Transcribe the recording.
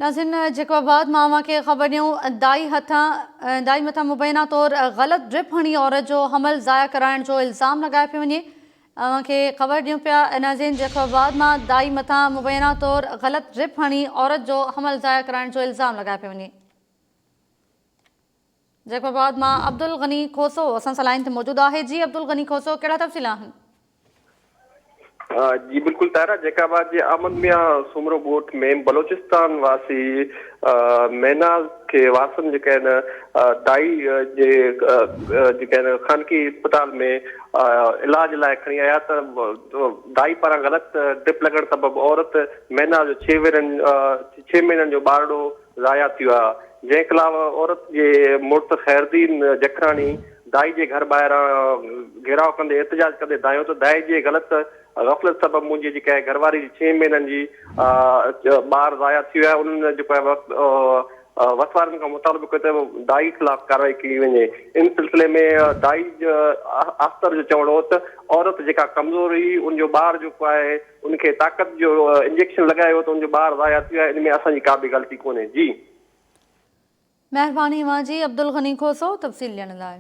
ناظرين جيڪب آباد مان اوهان کي خبر ڏيون دائي هٿان دائي مٿان مبينا طور غلط ڊرپ هڻي عورت جو حمل ضايع ڪرائڻ جو الزام لڳايو پيو وڃي اوهان کي خبر ڏيون پيا ناظرين جيڪب آباد مان دائي مٿان مبينا طور غلط ڊرپ هڻي عورت جو حمل ضايع ڪرائڻ جو الزام لڳايو پيو وڃي. جيڪب آباد مان عبدالغني کوسو اسان سان لائين تي موجود آهي جي عبدالغني کوسو ڪهڙا تفصيل آهن. جي بلڪل طاهره جيڪب آباد جي احمد ميان سومرو ڳوٺ ۾ بلوچستان واسي مهناز کي وارثن جيڪي آهن دائي جي جيڪي آهن خانگي اسپتال ۾ علاج لاء کڻي آيا ته دائي پاران غلط ڊرپ لڳڻ سبب عورت مهناز جو ڇهه ورهين ڇهه مهينن جو ٻارڙو ضايع ٿي ويا، جنهن خلاف عورت جي مڙس خيردين جکراڻي دائي جي گهر ٻاهران گهيراء ڪندي احتجاج ڪندي دانهيو ته دائي جي غلط غفلت سبب منهنجي جيڪا آهي گهرواري جي ڇهين مهينن جي ٻار ضايع ٿي ويا آهي، انهن جيڪو آهي وس وارن کان مطالبو ڪيو ته دائي خلاف ڪارروائي ڪئي وڃي، ان سلسلي ۾ دائي آفتر جو چوڻ هو ته عورت جيڪا ڪمزور هئي ان جو ٻار جيڪو آهي ان کي طاقت جو انجيڪشن لڳايو ته ان جو ٻار ضايع ٿي ويو آهي ان ۾ اسان جي ڪا به غلطي ڪونهي جي. مهرباني اوهان جي عبدالغني کوسو تفصيل ڏيڻ لاء.